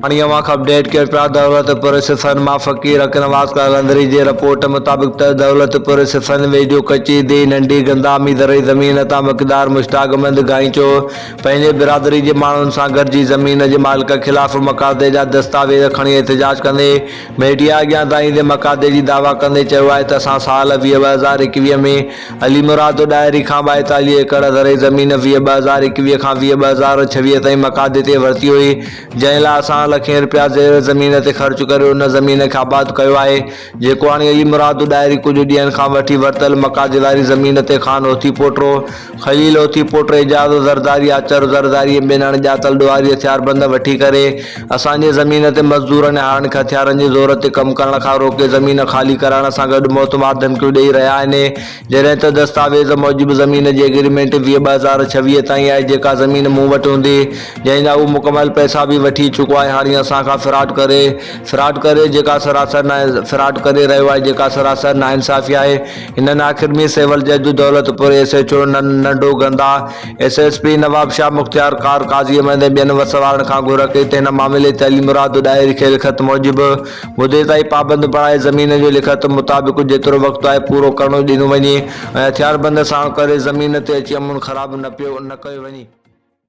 هاڻي اوهان کي اپڊيٽ ڪيو پيا دولت پور صفن مان فقير حق نواز قلندري جي رپورٽ مطابق ته دولت پور صفن ويجهو ڪچي ديهه ننڍي گندامي زرعي زمين تان مقدار مشتاق احمد گائنچو پنهنجي برادري جي ماڻهن سان گڏجي زمين جي مالڪ خلاف مقاصدي جا دستاويز کڻي احتجاج ڪندي ميڊيا اڳيان دانهيندي مقاصدي جي دعويٰ ڪندي چيو آهي ته اسان سال 20 2021 ۾ علي مراد ڏاهري کان 42 ايڪڙ زرعي زمين 20 2021 کان 20 2026 تائين مقاصدي تي ورتي هئي جنهن لاء اسان لکين رپيا زير زمين تي خرچ ڪري ان زمين کي آباد ڪيو آهي جيڪو هاڻي علي مراد ڏاهري ڪجهه ڏينهن کان وٺي ورتل مقاصدي واري زمين تي خان هوٿي پوٽو خليل هوٿي پٽ اعجاز زرداري، آچر زرداري ۽ ٻين اڻ ڄاتل ڏوهاري هٿياربند وٺي ڪري اسان جي زمين تي مزدورن ۽ هارين کي هٿيارن جي زور تي ڪم ڪرڻ کان روڪي زمين خالي ڪرائڻ سان گڏ موتمار ڌمڪيون ڏئي رهيا آهن جڏهن ته دستاويز موجب زمين جي ايگريمينٽ 20 2026 تائين آهي جيڪا زمين مون وٽ هوندي جنهن جا هو مڪمل پئسا به وٺي چڪو آهي هاڻي اسان کان فراڊ ڪري فراڊ ڪري جيڪا سراسر فراڊ ڪري رهيو آهي جيڪا سراسر ناانصافي آهي. هنن آخر ۾ سول جج Daulatpur, S H O Nandho Ganda, S S P Nawabshah Mukhtiar ڪار قاضي احمد ۽ ٻين وس وارن کان گهر ڪئي ته هن معاملي تي علي مراد ڏاهري کي لکت موجب مدي تائين پابند بڻائي زمين جو لکت مطابق جيترو وقت آهي پورو ڪرڻو ڏنو وڃي ۽ هٿياربند ساڻ ڪري زمين تي اچي امن خراب نه پيو نه ڪيو وڃي.